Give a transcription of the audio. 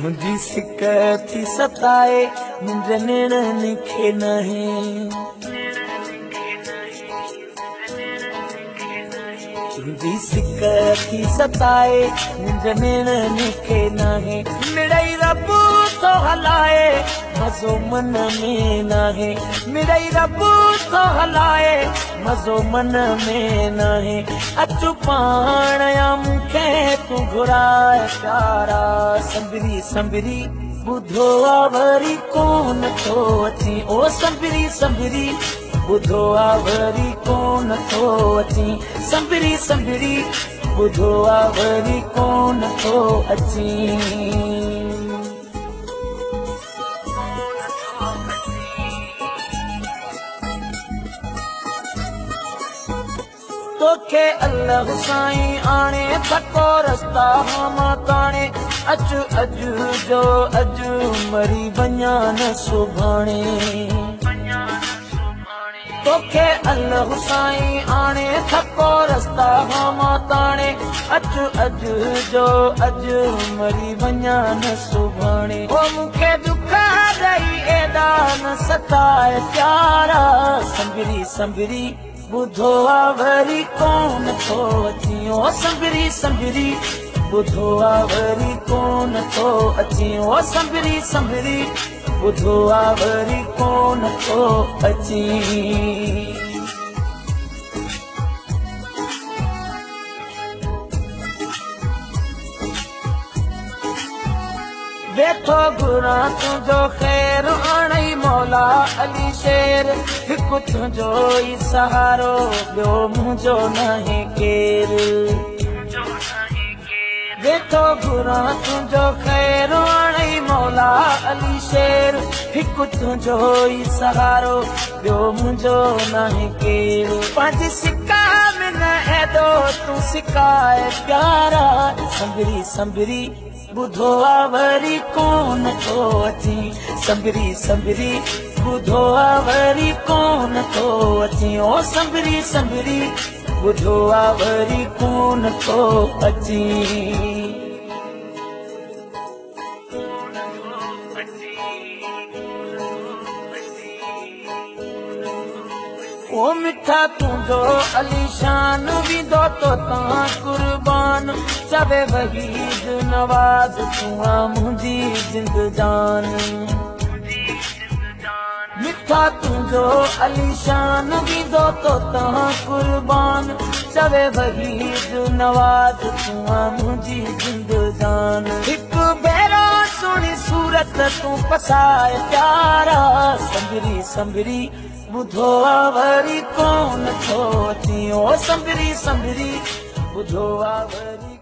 तुंहिंजी सिक थी सताए मुंहिंजे नेणनि खे नाहे। तुंहिंजी सिक थी सताए मुंहिंजे नेणनि खे नाहे। मिड़ई रब थो हलाए मज़ो मन में नाहे। मिड़ई रब थो हलाए मज़ो मन में नाहे। अचु पाण या मूंखे तूं घुराए प्यारा। संभरी संभरी ॿुधो आ वरी कोन थो अची। ओ संभरी संभरी ॿुधो आ वरी कोन थो अची। संभरी संभरी ॿुधो आ वरी कोन थो अची। तोखे अल्लाह साईं आणे थको रस्ता मां ताणे। अच अॼु जो अॼु मरी वञा न सुभाणे। तोखे अल्लाह साईं आणे थको रस्ता मां ताणे। अच अॼु जो अॼु मरी वञा न सुभाणे। ओ मूंखे दुख ॾेई एॾा न सताए प्यारा। संभरी संभरी ॿुधो आ वरी कोन थो अची। ओ संभरी संभरी ॿुधो आ वरी कोन थो अची। ओ संभरी संभरी ॿुधो आ वरी कोन थो अची। वेठो घुरां तुंहिंजो ख़ैर आणई मौला अली शेर। हिकु तुंहिंजो ई सहारो ॿियो मुंहिंजो नाहे केरु। वेठो घुरां तुंहिंजो ख़ैर आणई मौला अली शेर। हिकु तुंहिंजो ई सहारो ॿियो मुंहिंजो नाहे केरु। पंहिंजी सिका में न एॾो तूं सिकाए प्यारा। संभरी संभरी ॿुधो आ वरी कोन थो अची। संभरी संभरी ॿुधो आ वरी कोन थो अची। ओ संभरी संभरी ॿुधो आ वरी कोन थो अची। ओ मिठा तुंहिंजो अलीशान वेंदो तो तां कुर्बान। चवे वहीद नवाज़ तूं आ मुंहिंजी जिंद जान। मिठा तुंहिंजो अलीशान वेंदो तो तां कुर्बान। चवे वहीद नवाज़ तूं आ मुंहिंजी जिंद जान। हिकु भेरो सुहिणी सूरत तूं पसाए प्यारा। संभरी संभरी ॿुधो आ वरी कोन थो अची। ओ संभरी संभरी ॿुधो आ वरी।